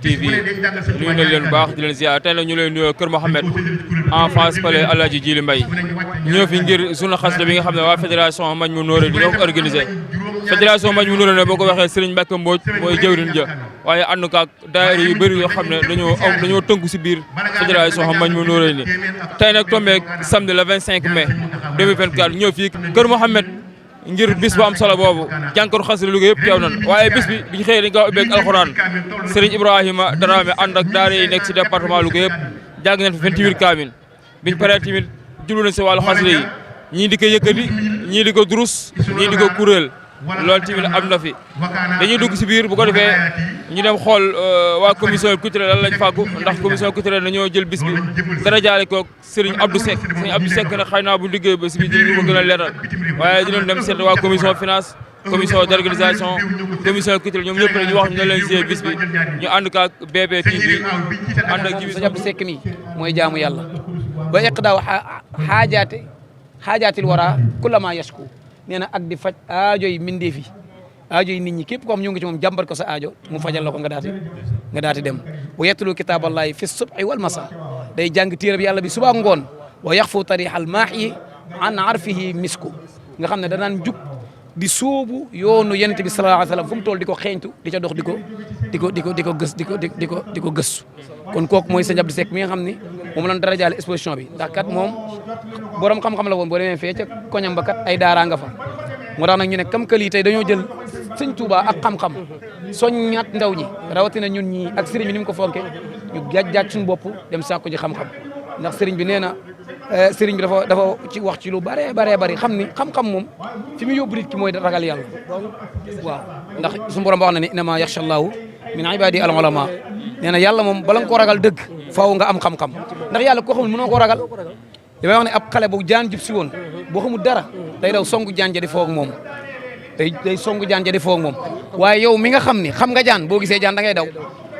TV nuyu na leen bu baax di leen ziar tey nag ñu leen nuyoo Kër Mohamed en face palais Alaaji Jili Mbay ñëw fi ngir journée xasida bi nga xam ne waa fédération Majmahun Nurayni ñoo ko organisé fédération Majmahun Nurayni boo ko waxee Serigne Mbacke Mbodj mooy jëwriñ ja waaye ànd kaak daayira yu bëri yoo xam ne dañoo tënku si biir fédération Majmahun Nurayni tey nag tombé samedi le 25 mai 2024 ñëw fii Kër Mohamed ngir bis bu am solo boobu jànkaru xasida Louga yëpp teew nañ waaye bis bi biñu xëyee dañ ko ubbeeg alxuraan Serigne Ibrahima Darame ànd ak daara yi nekk si département Louga yëpp jàng nañ fi 28 kaamin biñ paree tamit jublu nañ si wàllu xasida yi ñii di ko yëkkati ñii di ko durus ñii di ko kuréel loolu tamit am na fi dañuy dugg si biir bu ko defee ñu dem xool waa commission culturelle lan lañ fàggu ndax commission culturelle dañoo jël bis bi dara jaale ko Serigne Abdou Seck Serigne Abdou Seck nag xëy naa bu liggéey ba si biir dinañu ko gën a leeral waaye dinañ dem seet waa commission finance commission d'organisation commission culturelle ñoom ñëpp rek ñu wax ñu ne leen gisee bis bi ñu ànd kaak BB TV ànd ak jibi Serigne Abdou Seck mi mooy jaamu yàlla ba iqdaaw xaajaatil wara kullama yashku nee na ak di faj aajo yi mindee fi aajo yi nit ñi képp ko am ñu ngi ci moom jàmbat ko sa aajo mu fajal la ko nga daati dem wa yetlu kitaaballahi fi subhi wal masa day jàng téereb yàlla bi suba ngoon wa yaxfu tarixal maahi an arfihi misku nga xam ne danaan jug di sóobu yoonu yonent bi sallallahu alayhi wa sallam fu mu toll di ko xeeñtu di ca dox di ko gëstu kon kooku mooy Serigne Abdou Seck mi nga xam ni moom lañ dara jaale exposition bi ndax kat moom borom xam-xam la woon boo demee fee ca koñam ba kat ay daaraa nga fa moo tax nag ñu ne kam que lii tey dañoo jël Sëñ Tuuba ak xam-xam soññaat ndaw ñi rawatina ñun ñi ak sëriñ bi ni mu ko fonke ñu jaaj suñu bopp dem sàkku ji xam-xam ndax sëriñ bi nee na sëriñ bi dafa ci wax ci lu bare xam ni xam-xam moom fi mu yóbbu nit ki mooy ragal yàlla waaw ndax suñu borom wax na ne innama yaxsha Allahu min ibadi al ulama nee na yàlla moom bala nga ko ragal dëgg faaw nga am xam-xam ndax yàlla koo xamul mënoo ko ragal li may wax ne ab xale bu jaan jub si woon boo xamul dara day daw songu jaan ja di foog moom day songu jaan ja di foog moom waaye yow mi nga xam ni xam nga jaan boo gisee jaan da ngay daw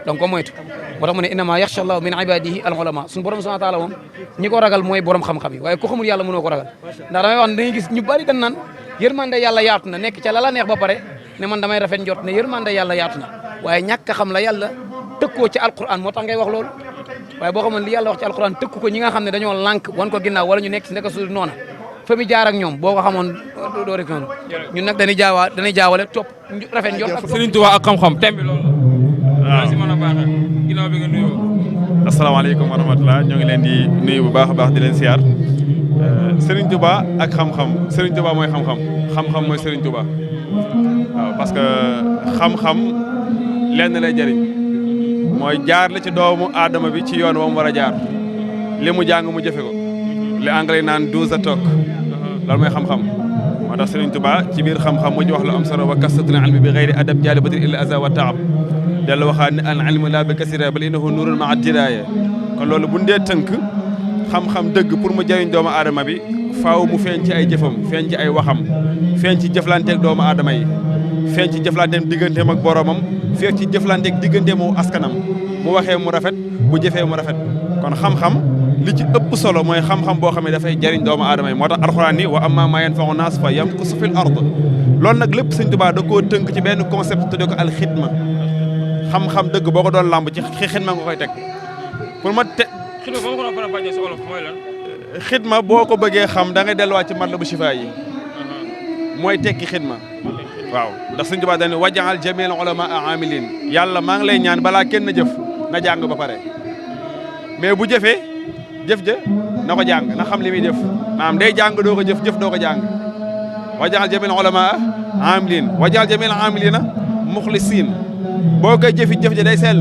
donc ko moytu moo tax mu ne innama yaxsha Allahu min ibadihi al ulama suñu borom subhanahu wa taala moom ñi ko ragal mooy borom xam-xam yi waaye ko xamul yàlla mënoo ko ragal ndax damay wax ne dañuy gis ñu bari dañ naan yërmande yàlla yaatu na nekk ca la neex ba pare ne man damay rafet njort ne yërmande yàlla yaatu na waaye ñàkk a xam la yàlla tëkkoo ci alquran moo tax ngay wax loolu waaye boo xamoon li yàlla wax ci alquran tëkku ko ñi nga xam ne dañoo lànk wan ko ginnaaw wala ñu nekk si naka su noona fa mi jaar ak ñoom boo ko xamoon doo rek noonu ñun nag dañuy jaawale topp rafet njort ak Serigne Touba ak xam-xam thème bi loolu waaw si mën a baaxee ginnaaw bi nga nuyoo asalaamaaleykum wa rahmatulah ñoo ngi leen di nuyu bu baax a baax di leen siyaar Serigne Touba ak xam-xam Serigne Touba mooy xam-xam mooy Serigne Touba waaw parce que xam-xam lenn lay jëriñ mooy jaar la ci doomu aadama bi ci yoon wa mu war a jaar li mu jàng mu jëfe ko li anglais naan do the talk loolu mooy xam-xam moo tax Serigne Touba ci biir xam-xam mu ci wax lu am solo wa kasatul ilmi bi ghayri adab jalibatin illa aza wa taab dellu waxaat ne al ilmu la bi kasira bal innahu nurun maa diraya kon loolu bu ndee tënk xam-xam dëgg pour mu jëriñ doomu aadama bi faaw mu feeñ ci ay jëfam feeñ ci ay waxam feeñ ci jëflanteeg doomu aadama yi feeñ ci jëflanteeg digganteem ak boromam feeñ ci jëflanteeg digganteem mu askanam bu waxee mu rafet bu jëfee mu rafet kon xam-xam li ci ëpp solo mooy xam-xam boo xam ne dafay jëriñ doomu aadama yi moo tax alxuraan ni wa amma maa yanfa'u naas fa yamkusu fil ard loolu nag lépp Sëñ Tuubaa da koo tënk ci benn concept tuddee ko alxidma xam-xam dëgg boo ko doon làmb ci xidma nga koy teg pour ma xidma boo ko bëggee xam da ngay delluwaat ci matlabu shifaa yi mooy tekki xidma waaw ndax Sëñ Tuubaa dañu wajaal jamiil ulamaa amilin yàlla maa ngi lay ñaan balaa kenn jëf na jàng ba pare mais bu jëfee jëf ja na ko jàng na xam li muy jëf maanaam day jàng doo ko jëf doo ko jàng wajaal jamiil ulamaa amilin wajaal jamiil amilina muxlisiin boo koy jëf ja day sell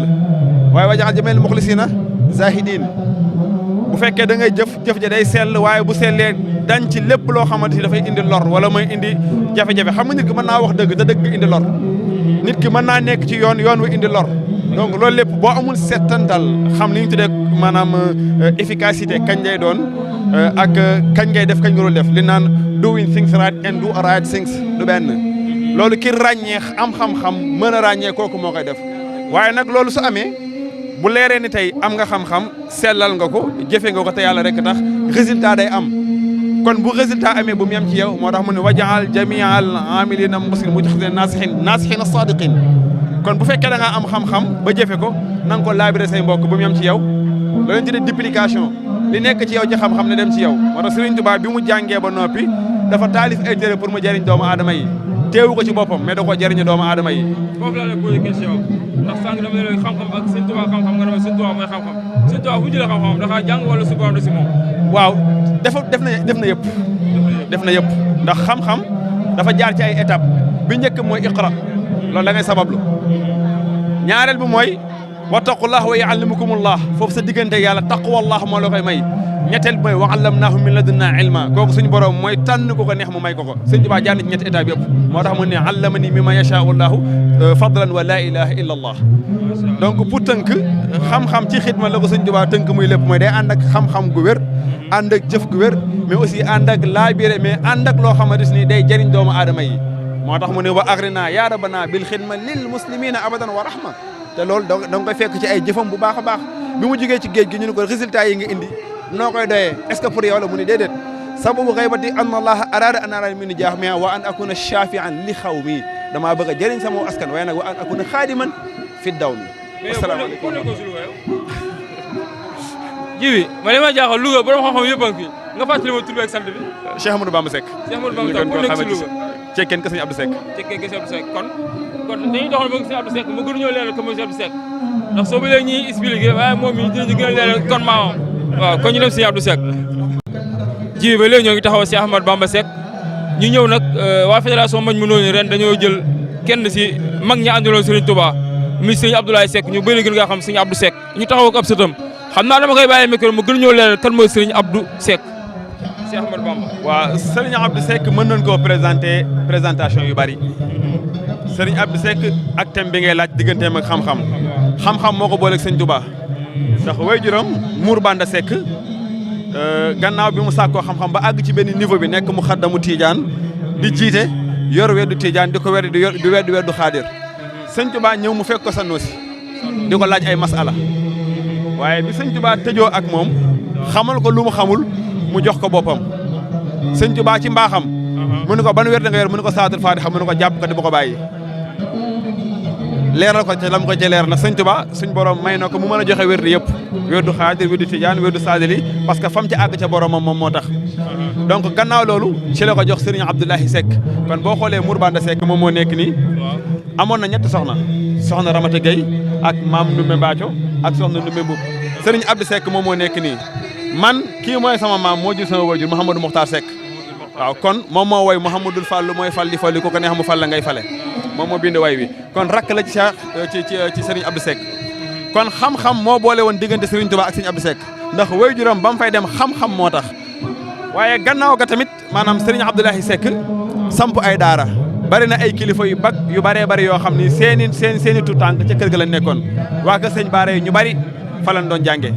waaye wajaal jamiil muxlisiina zahidin bu fekkee da ngay jëf ja day sell waaye bu sellee dañ ci lépp loo xamante ni dafay indi lor wala mooy indi jafe-jafe xam nga nit ki mën naa wax dëgg te dëgg indi lor nit ki mën naa nekk ci yoon wi indi lor donc loolu lépp boo amul settantal xam li ñu tuddee maanaam efficacité kañ lay doon ak kañ ngay def kañ nga dul def li naan doing things right and do right things du benn loolu ki ràññee am xam-xam mën a ràññee kooku moo koy def waaye nag loolu su amee bu leeree ni tey am nga xam-xam sellal nga ko jëfe nga ko te yàlla rek tax résultat day am kon bu résultat amee bu mu yem ci yow moo tax mu ne wajaal jamia al amilina muslim mu jox leen naasixin sadiqin kon bu fekkee da ngaa am xam-xam ba jëfe ko na nga ko laabire say mbokk bu mu yem ci yow loolu lañ tuddee duplication li nekk ci yow ci xam-xam ne dem ci yow moo tax Serigne Touba bi mu jàngee ba noppi dafa taalif ay téere pour mu jëriñ doomu aadama yi teewu ko ci boppam mais da koo jëriñu doomu aadama yi. foofu laa lay posé question ndax sànq dama ne xam-xam ak Serigne Touba xam-xam nga ne Serigne Touba mooy xam-xam Serigne Touba bu jëlee xam-xam dafa jàng wala su borom da si moom. waaw def na yëpp. def na yëpp ndax xam-xam dafa jaar ci ay étapes bi njëkk mooy iqra loolu da ngay sabablu ñaareel bi mooy wattaqullah wa yuallimukumullah foofu sa diggante yàlla taqwallah moo la koy may ñetteel bi mooy wa allamnaahu min ladunna ilma kooku suñu borom mooy tànn ko neex mu may ko Sëñ Tuubaa jaar na ci ñetti étapes yëpp moo tax mu ne allamani mimma yashaa'u llahu fadlan wa la ilaha illa allah donc pour tënk xam-xam ci xidma la ko Sëñ Tuubaa tënk muy lépp mooy day ànd ak xam-xam gu wér ànd ak jëf gu wér mais aussi ànd ak laabire mais ànd ak loo xamante ni day jëriñ doomu aadama yi moo tax mu ne wa agrina ya rabbana bil xidma lil muslimina abadan wa rahma te loolu da nga koy fekk ci ay jëfam bu baax a baax bi mu jógee ci géej gi ñu ne ko résultat yi nga indi noo koy doyee est-ce que pour yow la mu ne déedéet sababu xaybati an allaha arada an arada min jaax mais wa an akuna shafian li xaw mi damaa bëgg a jëriñ sama askan waaye nag wa an akuna xaadiman fi daw mi asalaamaaleykum jibi ma li ma jaaxal Louga borom xam-xam yëpp a ngi fi nga fàttali ma tur bi ak sant bi Cheikh Amadou Bamba Seck Cheikh Amadou Bamba Seck ku nekk si Louga cekkeen ka sëñ Abdou Seck cekkeen ka sëñ Abdou Seck kon dañuy doxal ba sëñ Abdou Seck mu gën ñoo leeral ko mooy sëñ Abdou Seck ndax soo ba léegi ñuy expliqué waaye moom mi dinañu gën a leeral kon maamam waaw kon ñu dem sëñ Abdou Seck jibi ba léegi ñoo ngi taxaw Cheikh Amadou Bamba Seck ñu ñëw nag waa fédération Majmahun Nurayni ren dañoo jël kenn si mag ñi àndaloon Serigne Touba muy sëñ Abdoulaye Seck ñu bëri gën nga xam sëñ Abdou Seck ñu taxaw ak ab sëtam xam naa dama koy bàyyi micro mu gën ñoo leeral kan mooy Serigne Abdou Seck Cheikh Ahmadou Bamba. waaw Serigne Abdou Seck mën nañu koo présentation yu bari Serigne Abdou Seck ak thème bi ngay laaj digganteem ak xam-xam xam-xam moo ko booleeg sëñ Touba ndax waajuram Mour Banda Seck gannaaw bi mu sàkkoo xam-xam ba àgg ci benn niveau bi nekk mu xaddamu Tidiane di jiite yor weddu Tidiane di ko weddi di weddu xaadir sëñ Touba ñëw mu fekk ko Sanosi di ko laaj ay masala waaye bi sëñ Touba tëjoo ak moom xamal ko lu mu xamul mu jox ko boppam sëñ Touba ci mbaaxam mu ne ko ban wér da nga yor mu ne ko saatul faatiha mu ne ko jàpp ko di ba ko bàyyi leeral ko ca lam ko ca leer nag sëñ Touba suñ borom may na ko mu mën a joxe wérdu yëpp wérdu xaadir wérdu tijaan wérdu saadili parce que fam ci àgg ca boromam moom moo tax donc gannaaw loolu ci la ko jox Serigne Abdoulahi Seck kon boo xoolee Mour Banda Seck moom moo nekk nii amoon na ñetti soxna Ramata Gueye ak maam Ndumbe Mbaaco ak soxna Ndumbe Mbub Serigne Abdou Seck moom moo nekk nii man kii mooy sama maam moo jur sama wajur Mouhamadou Mokhtar Seck waaw kon moom moo woy Mouhamadou Fallu mooy fal di falli ku ko neex mu fal la ngay fale moom moo bind way wi kon rakk la ci Serigne Abdou Seck kon xam-xam moo boole woon diggante Serigne Touba ak Serigne Abdou Seck ndax wajuram ba mu fay dem xam-xam moo tax waaye gannaaw ga tamit maanaam Serigne Abdoulahi Seck samp ay daara bari na ay kilifa yu bag yu baree bari yoo xam ni seeni tuutànk ca kër ga lañ nekkoon waa kër sëñ Baare ñu bari fa lañ doon jànge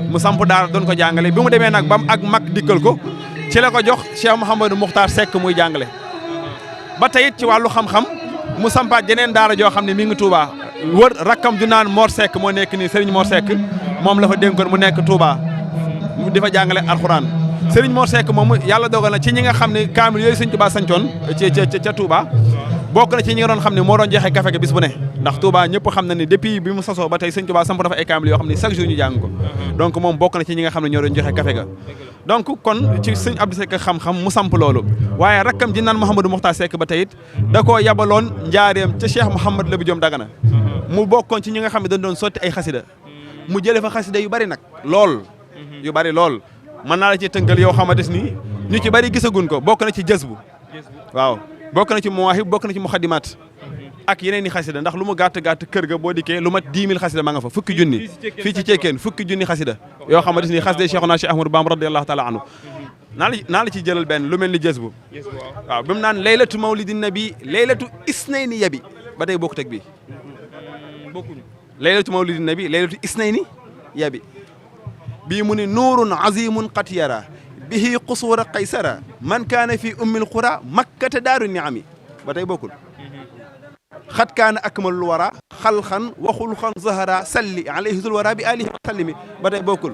mu samp daara doon ko jàngale bi mu demee nag bam ak mag dikkal ko ci la ko jox Cheikh Mouhamadou Mokhtar Seck muy jàngale ba tey it ci wàllu xam-xam mu sampaat jeneen daara joo xam ne mi ngi Touba wër rakkam ju naan Mor Seck moo nekk nii Serigne Mor Seck moom la fa dénkoon mu nekk Touba mu di fa jàngale alxuraan Serigne Mor Seck moom yàlla dogal na ci ñi nga xam ne kaamil yooyu Serigne Touba sancoon ca Touba bokk na ci ñi nga doon xam ne moo doon joxe café ga bis bu ne ndax Touba ñëpp xam na ne depuis bi mu sosoo ba tey Serigne Touba samp dafa ay kaamil yoo xam ne chaque jour ñu jàng ko donc moom bokk na ci ñi nga xam ne ñoo doon joxe café ga donc kon ci Serigne Abdou Seck xam-xam mu samp loolu waaye rakkam ji naan Mouhamadou Mokhtar Seck ba tey it da koo yabaloon njaareem ca Cheikh Mouhamad Labi Diom Dagana mu bokkoon ci ñi nga xam ne dañ doon sotti ay xasida mu jëlee fa xasida yu bari nag lool yu bari lool mën naa la ci tënkal yow xamante ni ñu ci bari gisagun ko bokk na ci jës bu waaw bokk na ci muwaahib bokk na ci muxadimaat ak yeneen i xasida ndax lu mu gàtt kër ga boo dikkee lu mat 10 000 xasida ma nga fa fukki junni fii ci ceekeen fukki junni xasida yoo xamante ni xasida Cheikhuna Cheikh Ahmadou Bamba radiyallahu taala anhu naa la ci jëlal benn lu mel ni jës bu waaw bi mu naan laylatu mawlidin nabi laylatu isnayni yabi ba tey bokkut ak bi laylatu mawlidin nabi laylatu isnayni yabi bii mu ne nuurun azimun qad yara bihi qusuura qaysara man kaana fi ummil qura makkata daaru niami ba tey bokkul xat kaana akmalul wara xalxan wa xulxan zahara salli alayhi zul wara bi alihi wa sallimi ba tey bokkul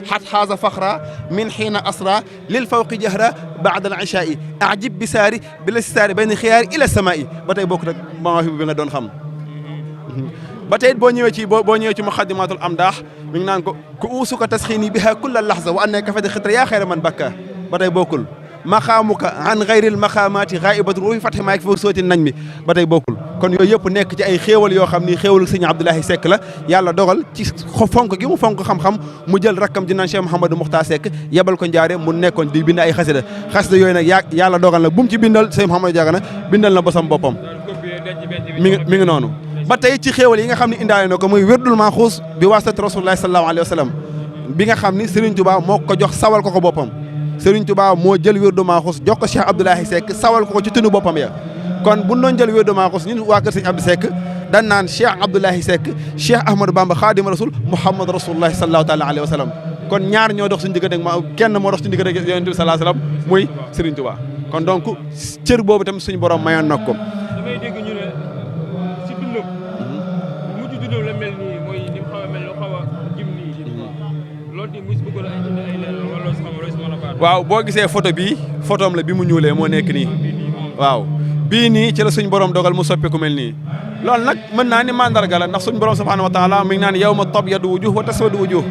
xat xaaza faxra min xiina asra lil fawqi jahra baada al ishaai ajib bi saari bi la si saari bayna xiyaari ila samaai ba tey bokkul ak mawaahibu bi nga doon xam ba tey boo ñëwee ci muqaddimatul amdaax mi ngi naan ko ku uusuka tasxiini biha kulla lahza wa annaka fati xitra yaa xayra man bakka ba tey bokkul maqaamuka an gayril maqaamaati gaa'ibatun wa fi fatxi maak fi sooti nañ mi ba tey bokkul kon yooyu yëpp nekk ci ay xéewal yoo xam ni xéewalu sëñ Abdoulaye Seck la yàlla dogal ci fonk gi mu fonk xam-xam mu jël rakkam di naan Cheikh Mouhamadou Mokhtar Seck yebal ko njaare mu nekkoon di bind ay xasida yooyu nag yàlla dogal nag bu mu ci bindal sëñ Mouhamadou Diagana bindal na bosam boppam mi ngi noonu ba tey ci xéewal yi nga xam ne indaale na ko muy wérdul maaxuus bi waasat rasulullahi sallallahu alayhi wa sallam bi nga xam ni Serigne Touba moo ko jox sawal ko boppam Serigne Touba moo jël wérdu maaxuus jox ko Cheikh Abdoulaye Seck sawal ko ci tunu boppam ya kon bu ñu doon jël wérdu maaxuus ñun waa kër Serigne Abdou Seck dan naan Cheikh Abdoulaye Seck Cheikh Ahmadou Bamba Khadim Rasoul Muhammad rasulullahi sallallahu taala alayhi wa sallam kon ñaar ñoo dox suñu diggante ak kenn moo dox suñu diggante ak Yonent bi sallallahu alayhi wa sallam muy Serigne Touba kon donc cër boobu tamit suñu borom mayoon na ko. damay dégg ñu ne si dundam mujj dundam la mel nii mooy ni mu xaw a mel lu xaw a jëm nii loolu di mus bëggoon ay indi ay leeral wala loo si xam loo si mën a baat. waaw boo gisee photo bii photoom la bi mu ñuulee moo nekk nii waaw bii nii ci la suñ borom dogal mu soppeeku mel nii loolu nag mën naa ni mandarga la ndax suñ borom subhanahu wa taala mi ngi naan yawma tabyadu wujuh wa taswadu wujuh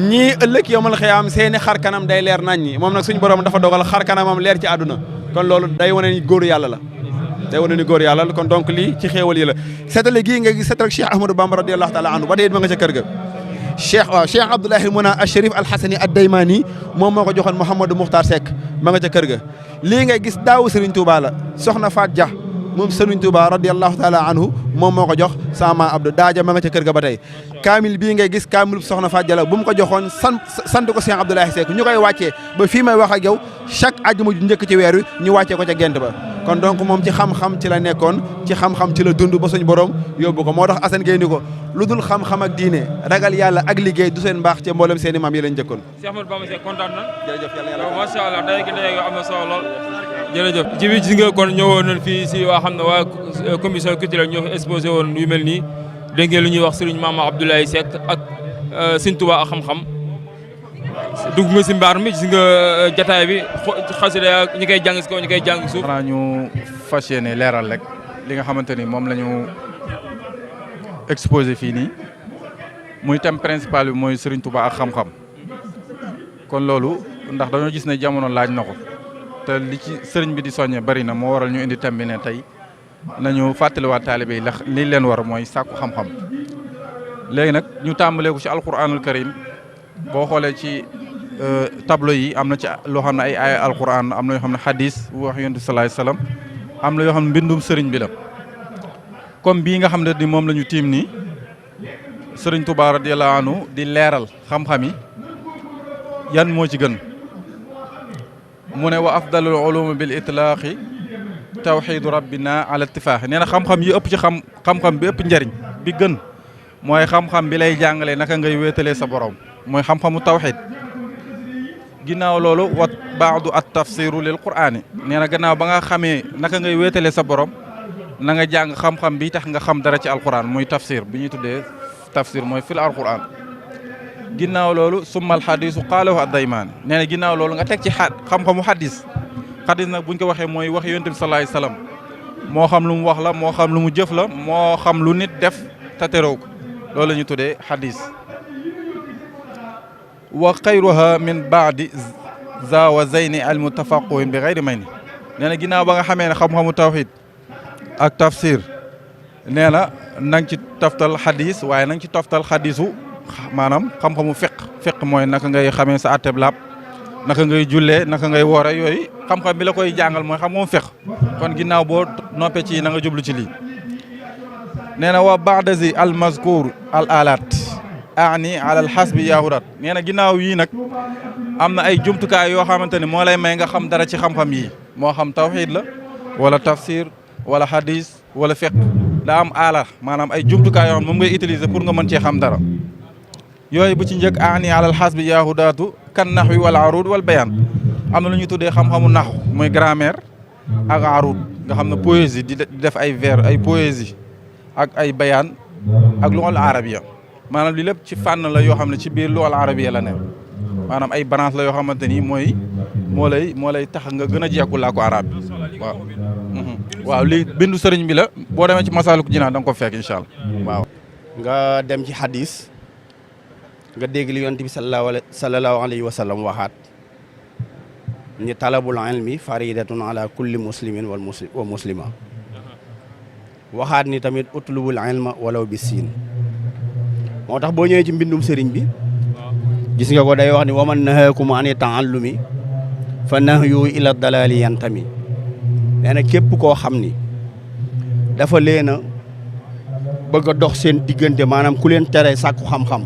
ñii ëllëg yawmal xiyaam seeni xar kanam day leer nañ ñi moom nag suñ borom dafa dogal xar kanamam leer ci àdduna kon loolu day wane ni góoru yàlla la day wane ni góor yàlla kon donc lii ci xéewal yi la seetale gii nga gis seetal Cheikh Ahmadou Bamba radiyallahu taala anhu ba tey it ma nga ca kër ga Cheikh Abdoulahi Muna Al-Sharif Al-Hasani Ad-Daymani moom moo ko joxoon Mouhamadou Mokhtar Seck ma nga ca kër ga lii ngay gis daawu Serigne Touba la soxna Faat Dia moom Serigne Touba radiyallahu taala anhu moom moo ko jox sama Abdou Daaja ma nga ca kër ga ba tey kaamil bii ngay gis kaamil soxna Faat Dia la bu mu ko joxoon sant ko Cheikh Abdoulahi Seck ñu koy wàccee ba fii may wax ak yow chaque àjjuma ju njëkk ci weer wi ñu wàccee ko ca gent ba kon donc moom ci xam-xam ci la nekkoon ci xam-xam ci la dund ba suñ borom yóbbu ko moo tax Assane Gueye ni ko lu dul xam-xam ak diine ragal yàlla ak liggéey du seen mbaax ci mboolem seen i maam yi lañ jëkkoon. Cheikh Ahmadou Bamba Seck kontaan na. jërëjëf yàlla macha allah day gi day am na solo lool. jërëjëf ji bi gis nga kon ñëwoon nañ fii si waa xam ne waa commission culturelle ñoo fi exposé woon yu mel nii dégg ngeen lu ñuy wax Serigne Mama Abdoulaye Seck ak Serigne Touba ak xam-xam dugg nga si mbaar mi gis nga jataay bi xasida ñi koy jàng si kaw ñi koy jàng suuf. xanaa ñu fas yéene leeral rek li nga xamante ni moom la ñu exposé fii nii muy thème principal bi mooy Serigne Touba ak xam-xam kon loolu ndax dañoo gis ne jamono laaj na ko te li ci sëriñ bi di soññe bari na moo waral ñu indi thème bi ne tey nañu fàttaliwaat taalibe yi ndax li leen war mooy sàkku xam-xam léegi nag ñu tàmbalee ko ci alquranul karim boo xoolee ci tableau yi am na ci loo xam ne ay aaya alquran am na yoo xam ne hadis wax yonent bi salaay salaam am na yoo xam ne mbindum sëriñ bi la comme bii nga xam ne ni moom la ñu tiim nii sëriñ Touba radiyallahu anhu di leeral xam-xam yi yan moo ci gën mu ne wa afdalul ulum bil itlaaqi tawxidu rabbina ala ittifaaxi nee na xam-xam yi ëpp ci xam-xam bi ëpp njariñ bi gën mooy xam-xam bi lay jàngalee naka ngay wéetalee sa borom mooy xam-xamu tawxid ginnaaw loolu wat baadu at tafsiru lil quraani nee na gannaaw ba nga xamee naka ngay wéetalee sa borom na nga jàng xam-xam bi tax nga xam dara ci alquran muy tafsir bi ñuy tuddee tafsir mooy fil alquran ginnaaw loolu summal xadisu qaalahu ad-Daymaani nee na ginnaaw loolu nga teg ci xam-xamu xadis nag buñ ko waxee mooy wax yonent bi salaay salaam moo xam lu mu wax la moo xam lu mu jëf la moo xam lu nit def te teroo ko loolu la ñu tuddee xadis wa xayruha min baadi za wa zeyni al mutafaquhin bi xayri may ni nee na ginnaaw ba nga xamee ne xam-xamu tawxid ak tafsir nee na na nga ci toftal xadis waaye na nga ci toftal xadisu maanaam xam-xamu fiq mooy naka ngay xamee sa atteb laab naka ngay jullee naka ngay woore yooyu xam-xam bi la koy jàngal mooy xam-xamu fiq kon ginnaaw boo noppee ci na nga jublu ci lii nee na wa baadazi al mazkur al alat ani alal xasbi yahudat nee na ginnaaw yii nag am na ay jumtukaay yoo xamante ni moo lay may nga xam dara ci xam-xam yi moo xam tawxiid la wala tafsir wala hadis wala fiq daa am aala maanaam ay jumtukaay yoo xam moom ngay utiliser pour nga mën cee xam dara yooyu bu ci njëkk ani alal xasbi yahudatu kan naxwi wal arud wal bayaan am na lu ñuy tuddee xam-xamu naxu mooy grammaire ak arud nga xam ne poésie di def ay vers ay poésie ak ay bayaan ak luxal arabiya maanaam li lépp ci fànn la yoo xam ne ci biir luxal arabiya la ne maanaam ay branche la yoo xamante ni mooy moo lay tax nga gën a jekku làkku arab bi waaw. waaw lii bindu sëriñ bi la boo demee ci Masaalikul Jinaan da nga ko fekk incha allah waaw. nga dem ci hadis nga dégg li yonent bi sallallahu alayhi wa sallam waxaat ni talabul ilmi faridatun ala kulli muslimin wa muslima waxaat ni tamit utlubul ilma walaw bi siin moo tax boo ñëwee ci mbindum sëriñ bi gis nga ko day wax ni waman nahaakum ani taallumi fa nahyu ila dalali yantami nee na képp koo xam ni dafa leen a bëgg a dox seen diggante maanaam ku leen tere sàkku xam-xam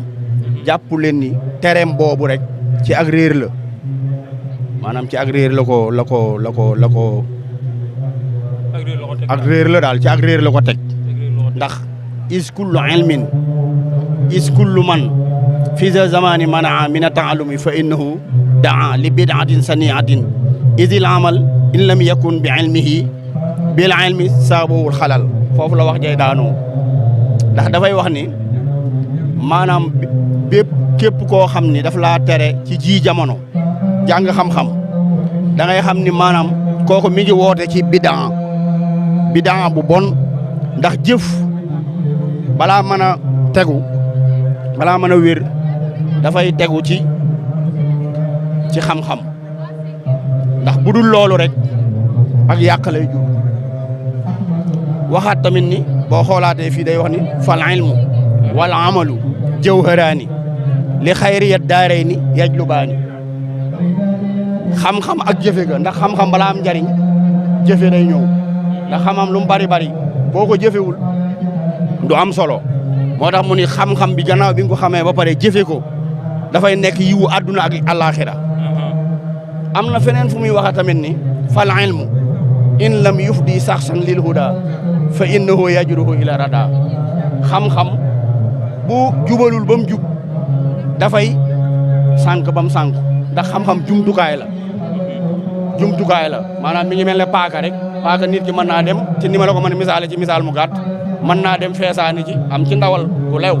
jàpp leen ni tereem boobu rek ci ak réer la maanaam ci ak réer la ko ak réer la daal ci ak réer la ko teg ndax is kullu ilmin is kullu man fi za zamani manaa min a taalumi fa innahu daa li bidaatin saniatin idil amal in lam yakun bi ilmihi bil ilmi saabowul xalal foofu la wax jay daanoo ndax dafay wax ni maanaam bépp képp koo xam ni daf laa tere ci ji jamono jàng xam-xam da ngay xam ni maanaam kooku mi ngi woote ci bidaa bu bon ndax jëf balaa mën a tegu balaa mën a wér dafay tegu ci xam-xam ndax bu dul loolu rek ak yàq lay jur waxaat tamit ni boo xoolaatee fii day wax ni fal ilmu wal amalu jawharaani li xayriyat daarayni yajlubaani xam-xam ak jëfe ga ndax xam-xam balaa am njariñ jëfe day ñëw ndax xam-xam lu mu bari boo ko jëfewul du am solo moo tax mu ni xam-xam bi gannaaw bi nga ko xamee ba pare jëfe ko dafay nekk yiwu àdduna ak àllaaxira am na feneen fu muy waxa tamit ni fal ilmu in lam yufdi saxsan lil huda fa innahu yajruhu ila rada xam-xam bu jubalul ba mu jub dafay sànq ba mu sànq ndax xam-xam jumtukaay la maanaam mi ngi mel ne paaka rek paaka nit ki mën naa dem ci ni ma la ko mën a misaale ci misaal mu gàtt mën naa dem feesaani ci am ci ndawal bu lew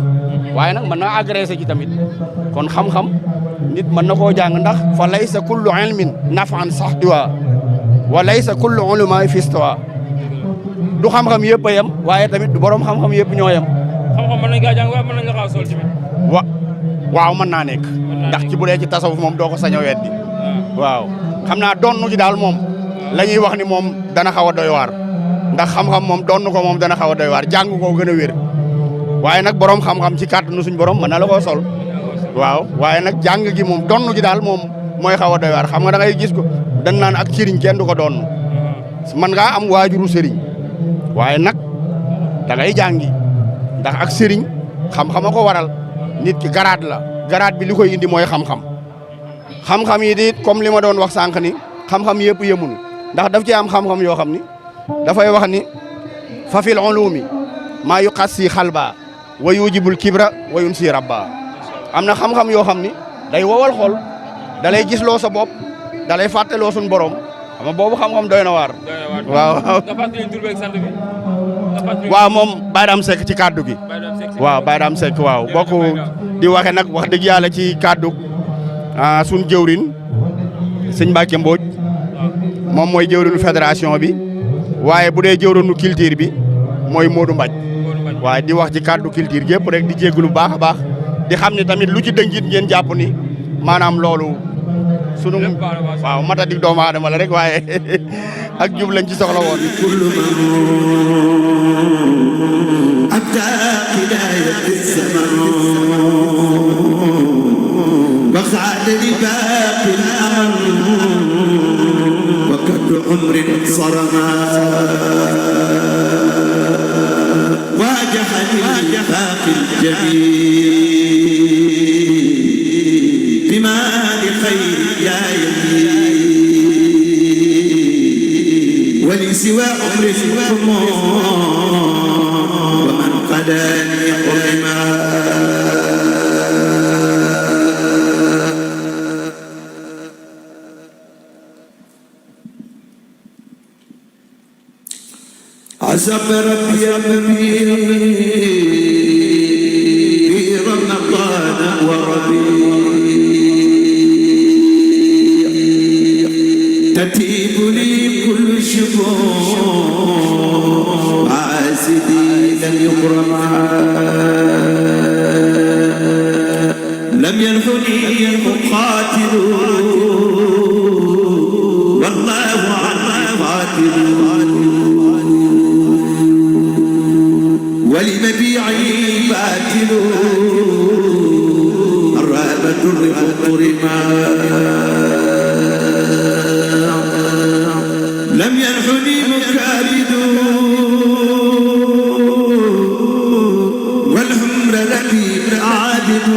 waaye nag mën naa agressé ci tamit kon xam-xam nit mën na koo jàng ndax fa laysa kullu ilmin nafan saxdiwa wa laysa kullu ulama fistawa du xam-xam yëpp a yem waaye tamit du borom xam-xam yëpp ñoo yem. xam-xam mën nañ kaa jàng waaye mën nañ la kaa sol tamit. waaw mën naa nekk. ndax ci bu dee ci tasawuf moom doo ko sañ a weddi. waaw xam naa donnu ci daal moom. la ñuy wax ni moom dana xaw a doy waar. ndax xam-xam moom donnu ko moom dana xaw a doy waar jàng koo gën a wér. waaye nag borom xam-xam ci kàttanu suñ borom mën na la koo sol. waaw waaye nag jàng gi moom donnu gi daal moom mooy xaw a doy waar xam nga da ngay gis ko dañ naan ak sëriñ kenn du ko donn man ngaa am waajuru sëriñ waaye nag da ngay jàngi ndax ak sëriñ xam-xam a ko waral nit ki garaat la garaat bi li koy indi mooy xam-xam xam-xam yi di comme li ma doon wax sànq ni xam-xam yëpp yemul ndax daf ci am xam-xam yoo xam ni dafay wax ni fa fil ulumi maa yuqassi xalba wa yujibul kibra wa yunsi rabba am na xam-xam yoo xam ni day wowal xol da lay gis loo sa bopp da lay fàtteloo suñu borom xam nga boobu xam-xam doy na waar. waaw. nga fàttali tur beeg sant bi. waaw moom Baye Dame Seck ci kaddu gi. waaw Baye Dame Seck waaw bokk di waxe nag wax dëgg yàlla ci kaddu suñu jëwrin sëñ Mbacke Mbodj moom mooy jëwrinu fédération bi waaye bu dee jëwrinu culture bi mooy Modou Mbaj waaye di wax ci kaddu culture yëpp rek di jéglu bu baax a baax di xam ne tamit lu ci dëngit ngeen jàpp ni maanaam loolu sunu waaw matadik doomu aadama la rek waaye ak jub lañ ci soxla woon kullu hatta hidayati zaman wa sa'ada li baqi al-amal wa kaddu umrin sarama wajahani baqi al-jamil بما لخير يا يمين ولسوى عمر الحمار ومن قداني قرما عزب ربي ربي رمضان وربي تتيب لي كل شبور عاسدي لم يكرم لم ينحني المقاتل والله عني قاتل ولمبيعي باتل الرهبة الرما لم ينحني مكابد والحمر لبيب عابد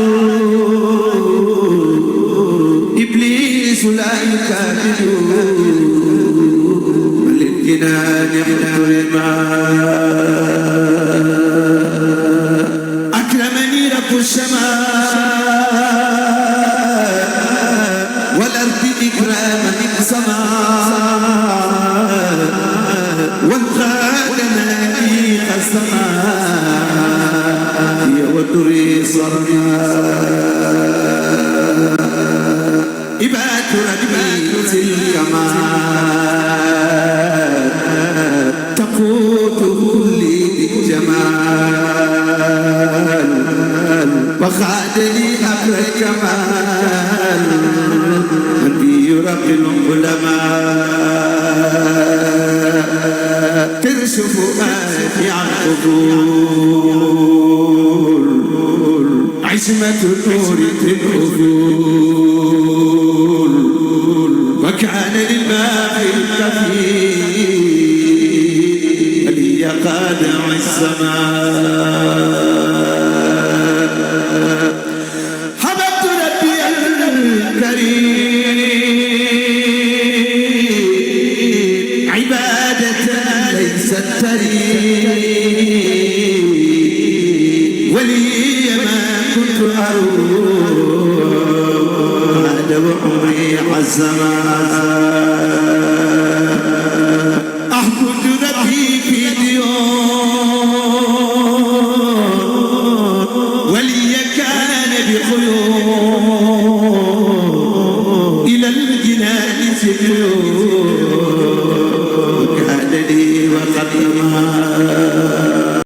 إبليس لا يكابد وللجنان احترما أكرمني رب السماء والأرض إكراما السماء والغاد مالي السماء ودري صرما إبات ربي اليمان تقود كلي بالجمال وخاد لي أمر الكمال من بي يرقي العلماء ترشف آتي عن قبول عزمة النور في الأذول وكان للماء الكفيل لي قادع السماء حببت ربي الكريم عبادة ليست تريم ولي ما كنت أروم هذا وعمري عالزمان أحمد ربي في ديون ولي كان بخيون إلى الجنان سجون كان لي وقدما